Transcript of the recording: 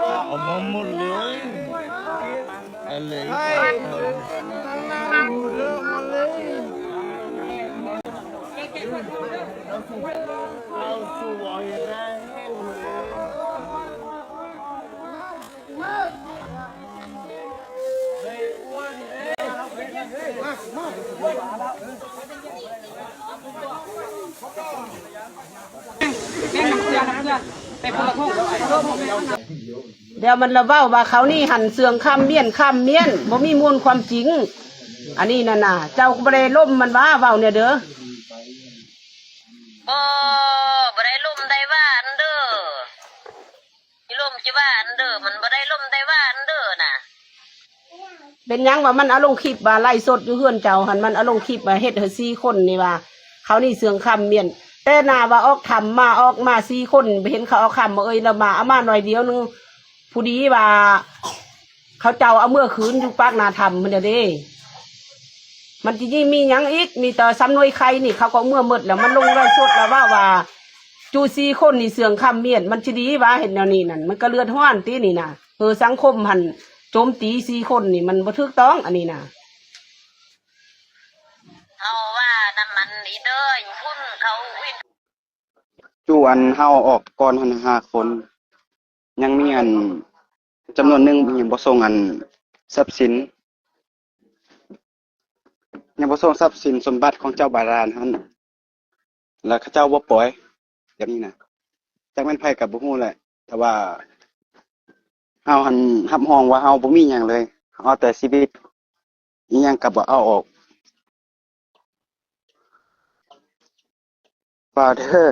ເອົາມາໝົດເລີຍ ເອົາເລີຍ. ແລ້ວມັນລະເວົ້າວ່າເຂົານີ້ຫັ້ນເຊື່ອງຄຳມ້ຽນ ຄຳມ້ຽນ ບໍ່ມີມູນຄວາມຈິງ. ອັນນີ້ນັ້ນນະ ເຈົ້າກໍບໍ່ໄດ້ລົມມັນຫວາ ເວົ້າແນ່ເດີ. ບໍ່ ບໍ່ໄດ້ລົມໄດ້ຫວານເດີ. ຊິລົມຊິຫວານເດີ ມັນບໍ່ໄດ້ລົມໄດ້ຫວານເດີນະ. ເປັນຫຍັງວ່າມັນເອົາລົງຄລິບວ່າໄລຟ໌ສົດຢູ່ເຮືອນເຈົ້າຫັ້ນ ມັນເອົາລົງຄລິບວ່າເຮັດໃຫ້ສີ່ຄົນນີ້ວ່າ ເຂົານີ້ເຊື່ອງຄຳມ້ຽນ ແຕ່ໜ້າວ່າອອກຖ້ຳມາ ອອກມາສີ່ຄົນ ເຫັນເຂົາເອົາຄຳມາເອີຍລະມາ ເອົາມາໜ້ອຍດຽວໜຶ່ງ ຜູ້ດີວ່າ ເຂົາເຈົ້າເອົາເມືອຄືນຢູ່ປາກໜ້າຖ້ຳພຸ້ນແຫຼະເດ້. ມັນຊິມີຫຍັງອີກ ມີແຕ່ສຳນວຍໄຄນີ້ ເຂົາກໍເອົາເມືອໝົດແລ້ວ ມັນລົງໄລຟ໌ສົດແລ້ວເວົ້າວ່າ ຈູ່ສີ່ຄົນນີ້ເຊື່ອງຄຳມ້ຽນ ມັນຊິດີຫວາ ເຮັດແນວນີ້ນັ້ນ ມັນກໍເດືອດຮ້ອນຕິນີ້ນະ. ເອີ ສັງຄົມຫັ້ນໂຈມຕີສີ່ຄົນນີ້ ມັນບໍ່ຖືກຕ້ອງອັນນີ້ນະ. ເຮົາວ່ານຳມັນອີເດີ ພຸ້ນເຂົາວິນ ຈູ່ອັນເຮົາອອກກ່ອນຫັ້ນຫ້າຄົນ ຍັງມີອັນຈຳນວນໜຶ່ງຍັງບໍ່ສົ່ງອັນຊັບສິນ ຍັງບໍ່ສົ່ງຊັບສິນສົມບັດຂອງເຈົ້າບາດານຫັ້ນ ແລ້ວເຂົາເຈົ້າບໍ່ປ່ອຍ ແບບນີ້ນະ. ຈັກແມ່ນໃຜກໍບໍ່ຮູ້ແຫຼະ ແຕ່ວ່າເຮົາຫັ້ນຮັບຮອງວ່າເຮົາບໍ່ມີຫຍັງເລີຍ ເຮົາເອົາແຕ່ຊີວິດ ອີຫຍັງກໍບໍ່ເອົາອອກ. ຝາກເດີ